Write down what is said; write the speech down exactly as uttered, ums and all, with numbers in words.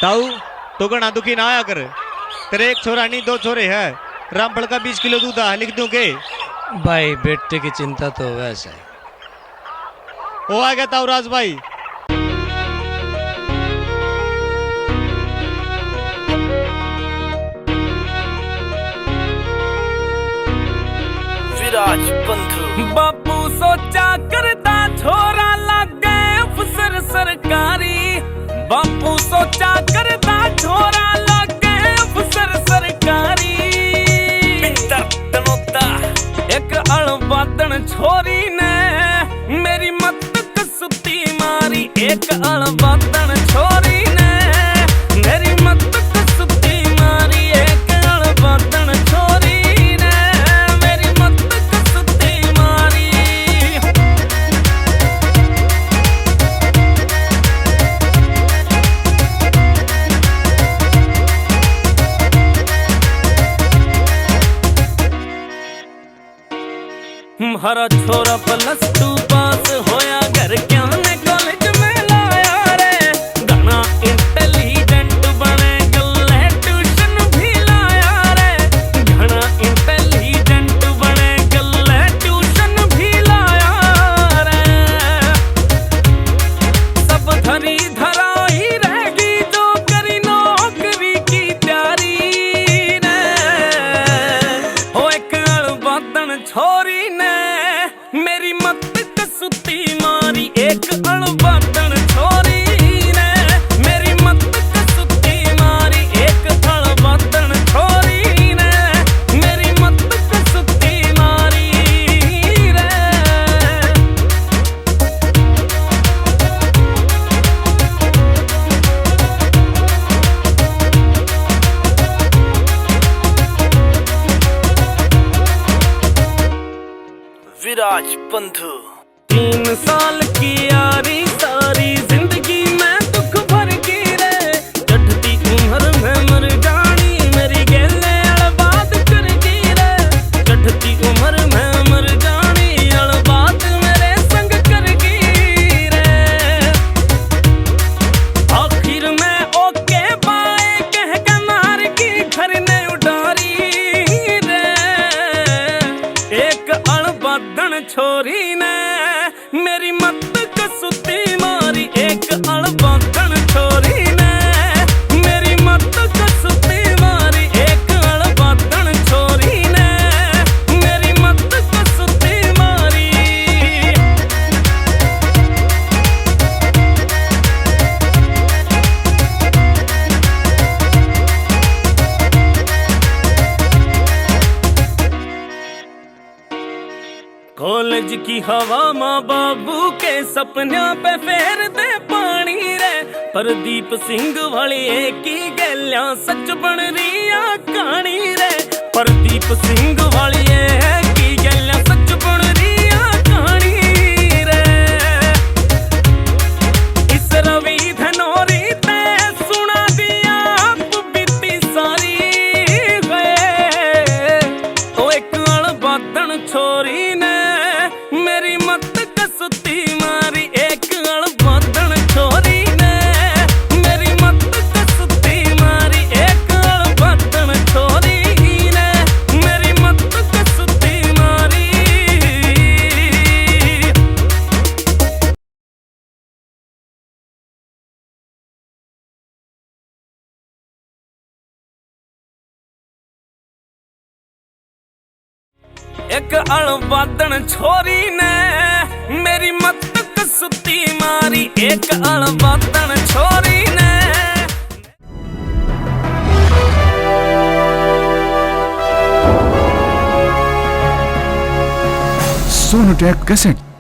ताऊ, तू घणा दुखी ना होया कर। तेरे एक छोरा नहीं, दो छोरे हैं। रामफल का बीस किलो दूध आ, लिख दूं के? भाई, बेटे की चिंता तो वैसे है। वो आ गया ताऊ राज भाई। विराज बंधु। बापू सोचा करदा छोरा लागे अफसर सरकारी। बापू सोचा करदा छोरा लागे अफसर सरकारी। पिंदर तनोता। एक अणबादण छोरी ने मेरी मत सुती मारी, एक अणबादण छोरी ने मेरी मत सुती मारी, एक अणबादण छोरी ने मेरी मत सुती मारी। म्हारा छोरा प्लस टू पास होया, घर क्या ने कॉलेज में लाया रे। घणा इंटेलिजेंट बने गल्ले ट्यूशन भी लाया रे। घणा इंटेलिजेंट बने गल्ले ट्यूशन भी लाया रे। सब धरी धराई रहेगी जो करी नौकरी की तैयारी रे। हो एक अणबादण छोरी ने मेरी मत सुती मारी, एक अणबादण छोरी ने मेरी मत सुती मारी, एक अणबादण छोरी ने मेरी मत सुती मारी रे। विराज बंधु। तीन साल की यारी, सारी जिंदगी में दुख भर गई रे। चढ़ती उम्र में मर जानी, मेरी गेले अड़बाद कर गई रे। चढ़ती उम्र में मर जानी, अड़बाद मेरे संग कर गई रे। आखिर में ओके बाय कह के मार की घर ने उडारी रे। एक अणबादण छोरी ने मेरी मत कसूती मारी, एक अणबादण छोरी ने मेरी मत कसूती मारी, एक अणबादण छोरी ने मेरी मत कसूती मारी। कॉलेज की हवा माँ बाबू के सपनिया पे फेर दे पानी रे। प्रदीप सिंह वाली एक ही गैल्या सच बन रही आ कहानी रे। प्रदीप सिंह वाली एक ही गैल्या सच बन रही आ कहानी रे। इस रवि धनोरी ते सुना दिया आप बीती सारी वे। ओ एक अणबादण छोरी ने मेरी मत कसूती मारी, एक अणबादण छोरी ने मेरी मत कसूती मारी, एक अणबादण छोरी ने मेरी मत कसूती मारी। एक अणबादण छोरी ने मेरी मत कसूती मारी, एक अणबादण छोरी ने। Sonotech cassette।